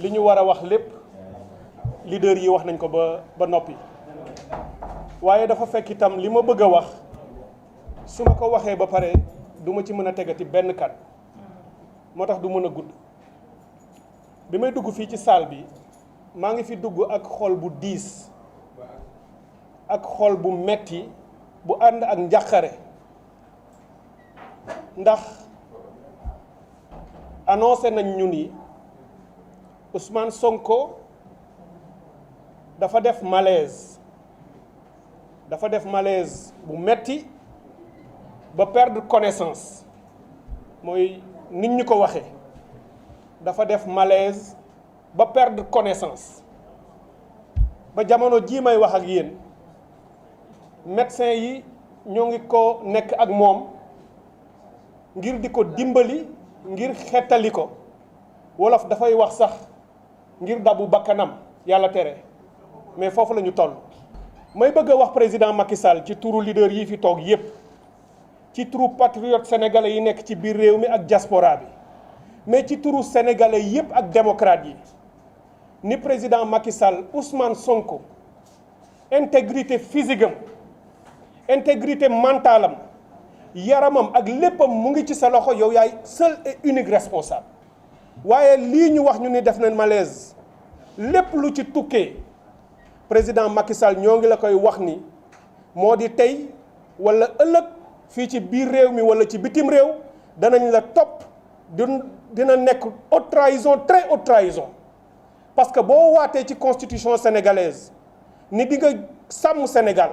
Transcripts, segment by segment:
li ñu war a wax lépp leader yi wax nañ ko ba noppi waaye dafa fekk itam li ma bëgg a wax su ma ko waxee ba pare du ma ci mën a tegati benn kat moo tax du mën a gudd bi may dugg fii ci salle bi maa ngi fi dugg ak xol bu diis ak xol bu metti bu ànd ak njàqare ndax annoncé nañ ñu ni Ousmane Sonko dafa def malaise bu metti ba perdre connaissance mooy nit ñu ko waxee dafa def malaise ba perdre connaissance ba jamono jii may wax ak yéen médecin yi ñoo ngi ko nekk ak moom ngir di ko dimbali ngir xettali ko wolof dafay wax sax ngir dabu bakkanam yàlla tere mais foofu la ñu toll. may bëgg a wax président Macky Sall ci turu leader yi fi toog yépp ci turu patriote sénégalais yi nekk ci biir réew mi ak diaspora bi mais ci turu sénégalais yépp ak démocrate yi ni président Macky Sall Ousmane Sonko intégrité physique am intégrité mentale am yaramam ak léppam mu ngi ci sa loxo yow yaay seul et unique responsable waaye lii ñu wax ñu ni def nañ malaise lépp lu ci tukkee président Macky Sall ñoo ngi la koy wax ni moo di tey wala ëllëg fii ci biir réew mi wala ci bitim réew danañ la topp dina nekk haute trahison très haute trahison parce que boo waatee ci constitution sénégalaise ni di nga sàmm Sénégal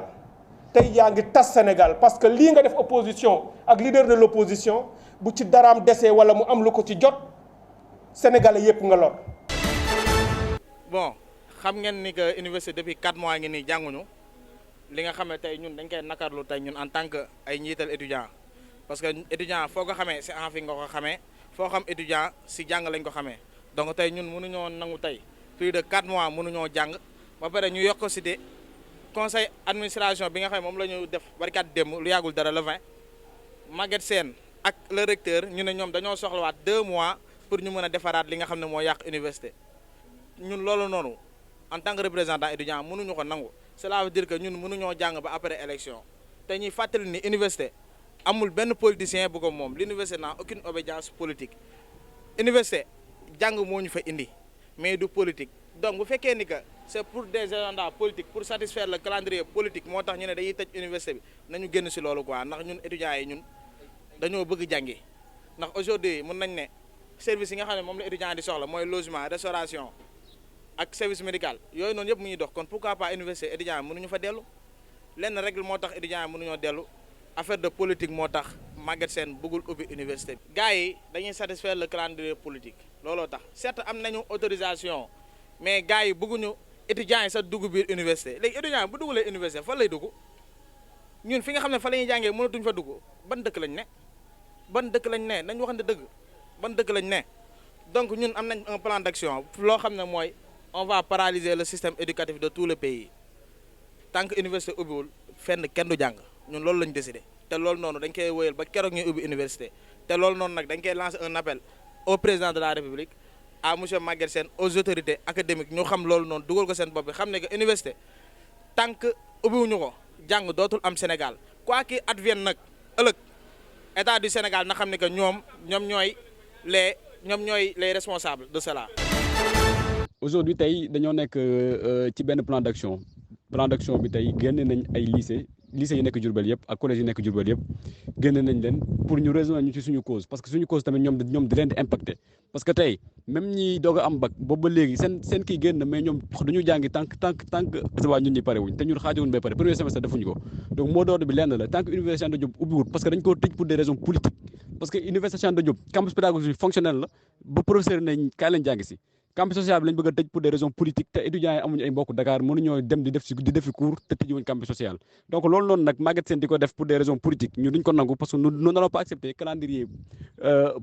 tey yaa ngi tas Sénégal parce que lii nga def opposition ak leader de l'opposition bu ci daraam desee wala mu am lu ko ci jot sénégalais yépp nga lor. Bon xam ngeen ni que université depuis 4 mois ngi nii jànguñu li nga xam ne tey ñun dañ koy nakarlu tey ñun en tant que ay njiital étudiant parce que étudiant foo ko xamee si en fi nga ko xamee foo xam étudiant si jàng lañ ko xamee donc tey ñun mënuñoo nangu tey plus de 4 mois mënuñoo jàng ba pare ñu yokk si de conseil administration bi nga xam ne moom la ñu def barkat démb lu yàggul dara le 20 Maguette Sène ak le recteur ñu ne ñoom dañoo soxlawaat 2 mois pour ñu mën a defaraat li nga xam ne moo yàq université ñun loolu noonu en tant que représentant étudiant mënuñu ko nangu cela veut dire que ñun mënuñoo jàng ba après élection te ñuy fàttali ni université amul benn politicien bu ko moom l'université n'a aucune obédience politique université jàng moo ñu fa indi mais du politique donc bu fekkee ni que c'est pour des agendas politiques pour satisfaire le calendrier politique moo tax ñu ne dañuy tëj université bi nañu génn si loolu quoi ndax ñun étudiants yi ñun dañoo bëgg jàngi ndax aujourd'hui mën nañ ne service yi nga xam ne moom la étudiant di soxla mooy logement restauration ak service médical yooyu noonu yëpp mu ñuy dox kon pourquoi pas université étudiant yi mënuñu fa dellu lenn règle moo tax étudiant yi mënuñoo dellu affaire de politique moo tax Maguette Sène bëggul ubbi université bi. gars yi dañuy satisfaire le calendrier politique looloo tax certes am nañu autorisation mais gars yi bëgguñu étudiants yi sax dugg biir université léegi étudiant bu duggulee université fan lay dugg ñun fi nga xam ne fa la ñuy jàngee mënatuñ fa dugg ban dëkk lañ ne nañ waxante dëgg ban dëkk lañ ne donc ñun am nañ un plan d'action loo xam ne mooy on va paralyser le système éducatif de tout le pays tant que université ubbiwul fenn kenn du jàng ñun loolu lañ décidé te loolu noonu dañ koy wéyal ba keroog ñuy ubbi université te loolu noonu nag dañ koy lancer un appel au président de la République à monsieur Maguette Sène aux autorités académiques ñu xam loolu noonu dugal ko seen bopp bi xam ne que université tant que ubbiwuñu ko jàng dootul am Sénégal quoi qu'il advienne nag ëllëg état du Sénégal na xam ne que ñoom ñooy les responsables de cela. Aujourd'hui tey dañoo nekk ci benn plan d'action bi tey génne nañ ay lycée yi nekk Diourbel yëpp ak collège yi nekk Diourbel yëpp génne nañ leen pour ñu rejoindre ñu ci suñu cause parce que suñu cause tamit ñoom di leen di impacté parce que tey même ñi doog a am bac boobu ba léegi seen kii génn mais ñoom dañu jàngi tant que waa ñun ñi pare wuñ te ñun xaajowuñ bay pare premier semestre defuñu ko donc moo doon bi lenn la tant que université Cheikh Anta Diop ubbiwut parce que dañ koo tëj pour des raisons politiques parce que université Cheikh Anta Diop campus pédagogique fonctionnel la ba professeur nañ kaay lañ jàngi si campus social bi lañ bëgg a tëj pour des raisons politiques te étudiants yi amuñu ay mbokk Dakar mënuñoo dem di defi cours te tëjuwuñ campus social donc loolu noonu nag Maguette Sène di ko def pour des raisons politiques ñu duñ ko nangu parce que nous n'allons pas accepter calendrier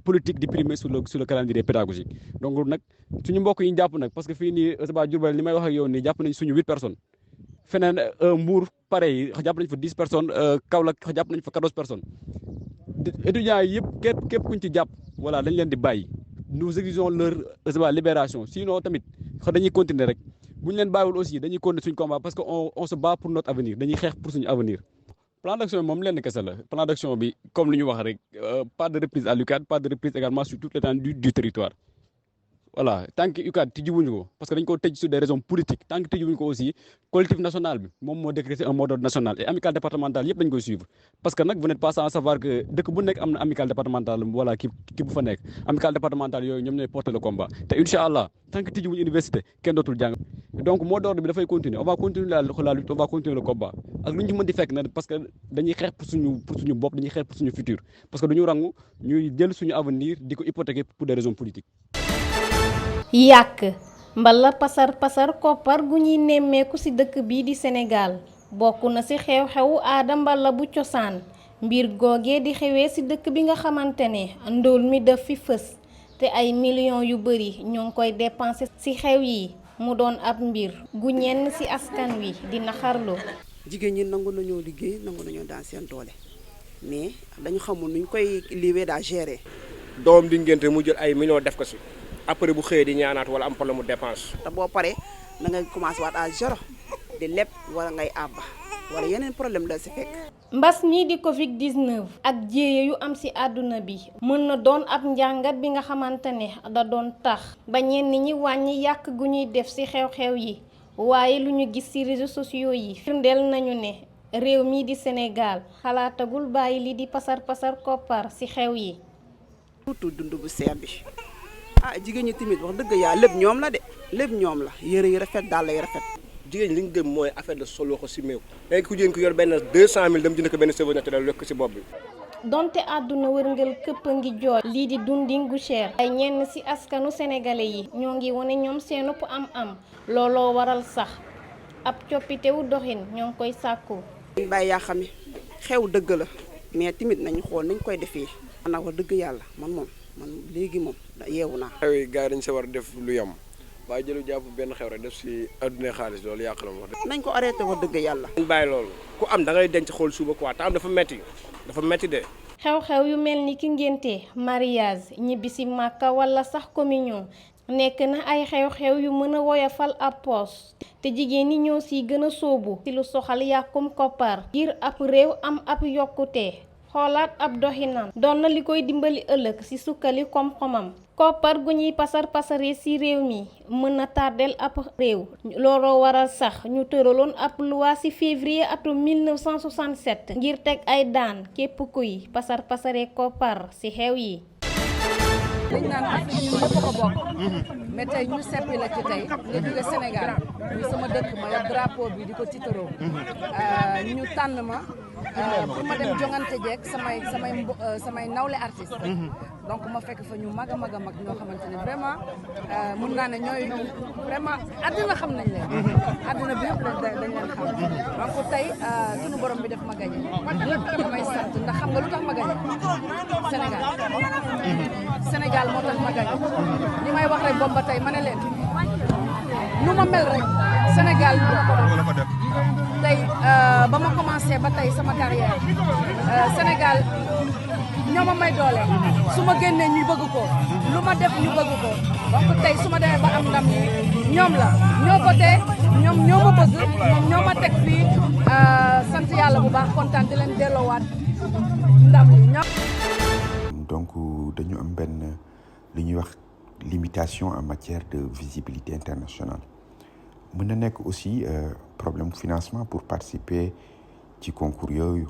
politique di primer sur le calendrier pédagogique donc nag suñu mbokk yi ñu jàpp nag parce que fii nii Saba Diourbel li may wax ak yow nii jàpp nañ suñu 8 personnes feneen Mbour pareil jàpp nañ fa 10 personnes Kaolack jàpp nañ fa 14 personnes étudiants yi yëpp képp kuñ ci jàpp voilà dañ leen di bàyyi nous exigeons leur libération sinon tamit dañuy continuer rek bu ñu leen bàyyiwul aussi dañuy continuer suñu combat parce que on se bat pour notre avenir dañuy xeex pour suñu avenir. plan d'action bi moom lenn kese la plan d'action bi comme li ñu wax rek pas de reprise à l'UCAD pas de reprise également sur toute l'étendue du territoire. Voilà tant que UCAD tijjiwuñu ko parce que dañ ko tëj sur des raisons politiques tant que tijjiwuñu ko aussi collectif national bi moom moo décrété un mot d'ordre national et amicale départementale yëpp dañ koy suivre parce que nag vous n'êtes pas sans savoir que dëkk bu nekk am na amicale départementale voilà ki bu fa nekk amicale départementale yooyu ñoom ñooy porter le combat te incha allah tant que tijjiwuñu université kenn dootul jàng donc mot d'ordre bi dafay continuer on va continuer la lutte on va continuer le combat ak lu ñu ci mën di fekk nag parce que dañuy xeex pour suñu bopp dañuy xeex pour suñu futur parce que duñu rangu ñuy jël suñu avenir di ko hypothéquer pour des raisons politiques. yàq mbala pasar koppar gu ñuy nemmeeku ci dëkk bii di Sénégal bokk na ci xew-xewu aada mbala bu cosaan mbir googee di xewee ci dëkk bi nga xamante ne ndóol mi daf fi fës te ay millions yu bari ñoo ngi koy dépenser ci xew yi mu doon ab mbir gu ñenn ci askan wi di naxarlu. jigéen ñi nangu nañoo liggéey nangu nañoo daan seen doole mais dañu xamul nuñ koy liwee daa gérer. doom di ngénte mu jël ay millions def ko ci. après bu xëyee di ñaanaat wala am problème mu dépense. te boo paree da ngay commencé waat à zéro di leb wala ngay àbba wala yeneen problème la si fekk. mbas mii di Covid 19 ak jéeye yu am ci àdduna bi mën na doon ab njàngat bi nga xamante ne da doon tax ba ñenn ñi wàññi yàq gu ñuy def ci xew-xew yi waaye lu ñu gis ci réseaux sociaux yi firndeel nañu ne réew mii di Sénégal xalaatagul bàyyi li di pasar koppar ci xew yi. surtout dund bu seer bi. jigéen ñi tamit wax dëgg yaa lépp ñoom la de lépp ñoom la yëre yi rafet daal lay rafet. jigéen ñi li ñu gëm mooy affaire de solo ko si meew. léegi ku jigéen ku yor benn 200000 dem jënd ko benn cheveux naturel lekk si bopp bi. donte àdduna wërngël këpp a ngi jooy lii di dundin gu cher. ay ñenn ci askanu sénégalais yi ñoo ngi wane ñoom seenu am-am looloo waral sax ab coppitewu doxin ñoo ngi koy sàkku. ñu bàyyi yaa xam ne xew dëgg la mais tamit nañu xool nañ koy defee. xanaa wax dëgg yàlla man léegi moom yeewu naa. xew yi gars yi dañ sa war a def lu yem waaye jëlu jàpp benn xew rek def si adduna xaalis loolu yàq la wax. nañ ko arrêté wax dëgg yàlla. nañ bàyyi loolu ku am da ngay denc xool suba quoi te am dafa metti de. xew-xew yu mel ni ki ngénte mariage ñibbisi màkka wala sax communion nekk na ay xew-xew yu mën a woyofal ab poos te jigéen ñi ñoo siy gën a sóobu ci lu soxal yàkkum koppar ngir ab réew am ab yokkute. xoolaat ab doxinam doon na li koy dimbali ëllëg ci sukkali koom-koomam koppar gu ñuy pasaree ci réew mi mën na tardel ab réew looloo waral sax ñu tëraloon ab loi ci février atum 1967 ngir teg ay daan képp kuy pasaree koppar ci xew yi. dañ naan Afrique ñun ñëpp ko bokk mais tey ñu seppi la ci tey nga jóge Sénégal muy sama dëkk ma yor drapeau bi di ko tiitaroo ñu tànn ma pour ma dem jongante jeeg samay nawle artiste donc ma fekk fa ñu mag a mag ñoo xamante ne vraiment mun naa ne ñooy vraiment àddina xam nañ leen àddina bi yëpp dañ leen xam donc tey suñu borom bi def ma gañe damay sant ndax xam nga lu tax ma gañe Sénégal moo tax ma gañe li may wax rek boobu ba tey ma ne leen nu ma mel rek Sénégal ko def tey ba ma commencé ba tey sama carrière Sénégal ñoo ma may doole su ma génnee ñu bëgg ko lu ma def ñu bëgg ko donc tey su ma demee ba am ndam ni ñoom la ñoo voté ñoom ñoo ma bëgg ñoom ñoo ma teg fii sant yàlla bu baax kontaan di leen delloowaat ndam li donc dañu am benn li ñuy wax limitation en matière de visibilité internationale mën na nekk aussi problème financement pour participer ci concours yooyu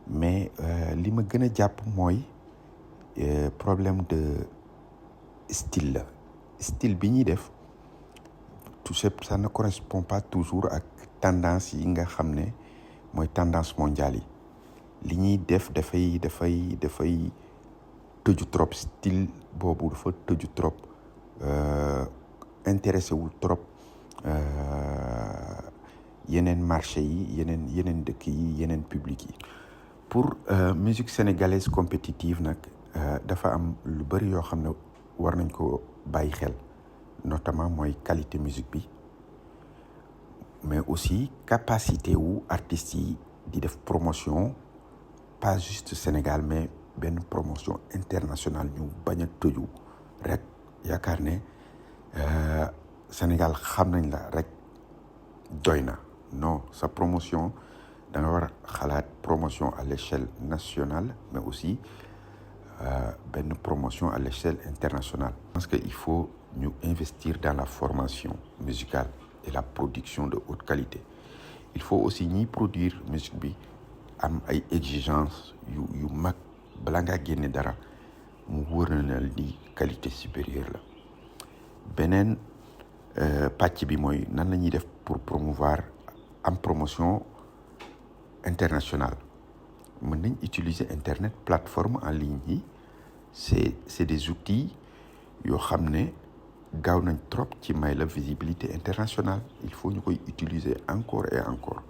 mais li ma gën a jàpp mooy problème de style la style bi ñuy def tout ça ne correspond pas toujours ak tendance yi nga xam ne mooy tendance mondiale yi li ñuy def dafay tëju trop style boobu dafa tëju trop intéressé wul trop yeneen marché yi yeneen dëkk yi yeneen public yi pour musique sénégalaise compétitive nag dafa am lu bari yoo xam ne war nañ ko bàyyi xel notamment mooy qualité musique bi mais aussi capacité wu artistes yi di def promotion pas juste Sénégal mais benn promotion internationale ñu bañ a tëju rek yaakaar ne Sénégal xam nañ la rek doy na non sa promotion da nga war a xalaat promotion à l'échelle nationale mais aussi benn promotion à l'échelle internationale. Parce que il faut ñu investir dans la formation musicale et la production de haute qualité. Il faut aussi ñiy produire musique bi am ay exigences yu mag bala ngaa génne dara mu wóor na ni qualité supérieure la. beneen pàcc bi mooy nan la ñuy def pour promouvoir am promotion internationale. mën nañ utiliser internet plateforme en ligne yi c'est des outils yoo xam ne gaaw nañ trop ci may la visibilité internationale. Il faut ñu koy utiliser encore et encore.